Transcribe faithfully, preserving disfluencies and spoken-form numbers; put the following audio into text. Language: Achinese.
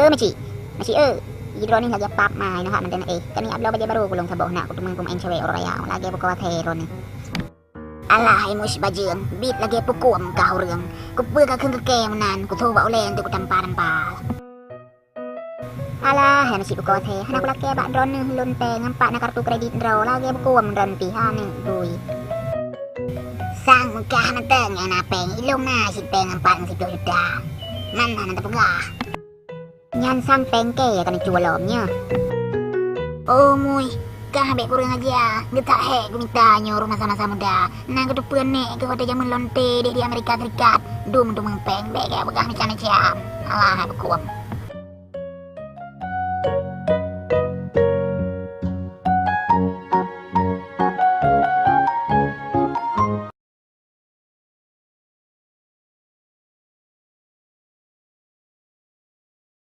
Eh, Meci. Meci, eh. Di droeneuh lagèe pap ma, inoe hak mantong, eh. Kan nyoe bloe bajèe barô kulôn saboh, nak kuteumèe peumaén cewek uroe raya, lagèe bukon watèe droeneuh. Alah, hai muis bajeueng, biet lagèe pukum kah ureueng. Kupeue kakheun keu kèe meunan, kutho bak ulèe untuk kutampa-tampa. Alah, hai Meci bukon watèe, hana kulakèe bak droeneuh lôn pèng, ngon pat na kartu kredit droe, lagèe pukum droeneuh pih, aneuk bui. Sang meukah mantong nyang na pèng, ilôn na cit pèng ngon pat ngon siplôh juta. Man hana tapeugah. Nyan sang pèng kèe ka neucue lom nyoe. Oh mui, kah bèk kureueng aja, geutak hék geumita nyoe rôh masa-masa muda. Na geuteupeue nèk keuh watèe jameun lonte di, di Amerika Serikat, dum-dum pèng, bèk geupeugah macam-macam. Alah, hai beukuem.